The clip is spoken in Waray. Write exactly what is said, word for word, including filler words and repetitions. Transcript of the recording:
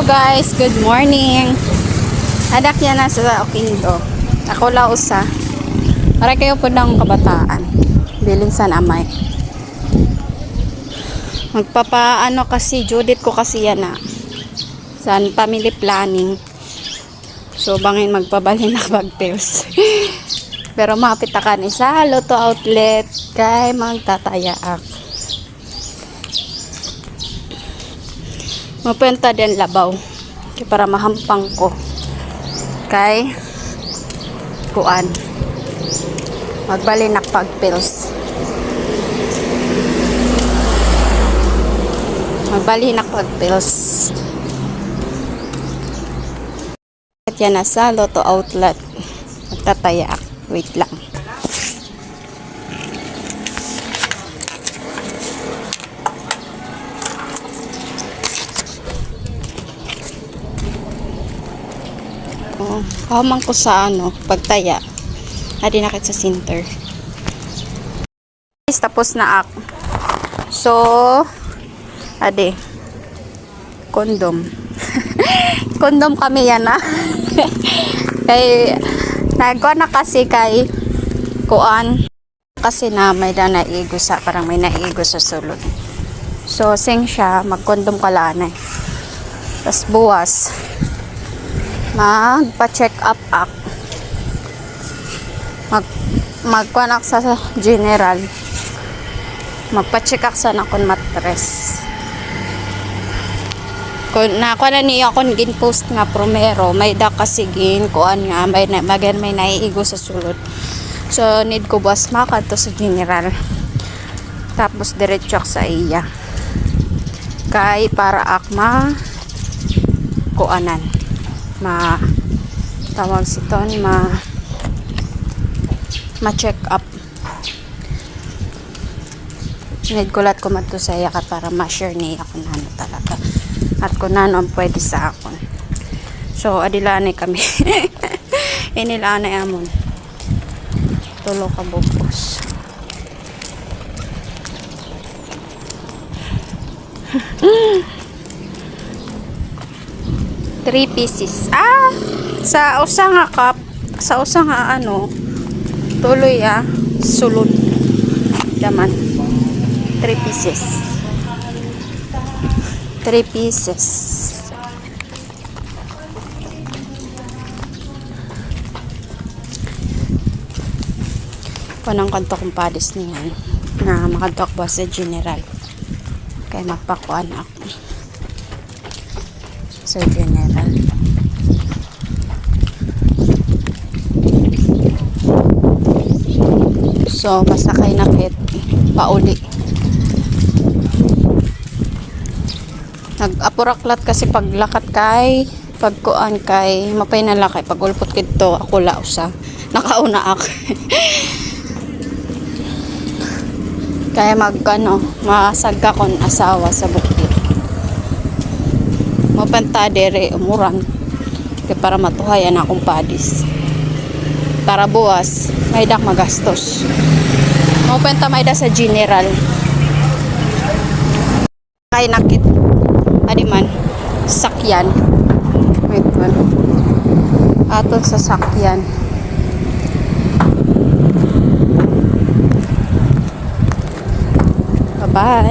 Guys, good morning. Adak yana sa Oquendo. Ako la usa. Para kayo po ng kabataan. Bilin San Amay. Magpapaano kasi, due date ko kasi yana. San family planning. So, bangin magpabalhin ak pag-pills. Pero mapit ak yana sa Lotto Outlet. Kay magtataya ak. Mapunta din Labaw. Kay para mahampang ko. Kay kuan. Magbalhin ak pag-pills. Magbalhin ak pag-pills. At yana sa Lotto Outlet. Magtataya ak. Wait lang. Oh, kahuman ko sa ano, pagtaya. Adi na kit sa center. Guys, tapos na ak. So, adi. Condom. Condom kami yana. Kay, nagkuan na kasi kay, kuan. Kasi na may da naigo sa, parang may naigo sa sulod. So, sing siya, mag-condom ka la anay. Tas buwas, magpa-check up ak. Mag, magkuan ak sa, sa general. Magpa-check ak sa akon matres. Kun, nakuan na niya akon gin-post nga primero, may da kasi gin, kuan nga, may na, may, may naiigo sa sulod. So, need ko buwas makadto sa general. Tapos, diretso ak sa iya. Kay, para ak ma, kuanan. Ma, tawag siton, ma, ma-check up. Need ko la kumadto sa iya kay para ma-share niya kun ano talaga. At kun ano an pwede sa akon. So, adi la anay kami. Ini la anay amon. Tulo ka bug-os. Three pieces. Ah, sa usa nga cup, sa usa nga ano, tulo ya, sulod. Daman. Three pieces. Three pieces. Kuan an kadto akon padis niyan. Nga makadto ak buwas sa general. Kay magpakuan ak. So, general. So, masakay na kit pauli. Nag-apura ak la kasi paglakat kay, pagkuan kay, mapay na la kay, pag-ulpot kidto, ako la usa. Nakauna ak. Kay mag, ano, masagka kon asawa sa bukid. Mapunta diri, umuran. Kay para matuhay an akon padis. Para buwas, may-ada ak magastos. Mapunta may-ada sa general. Kay nakit. Adi man. Sakyan. Wait man. Aton sa sakyan. Bye-bye.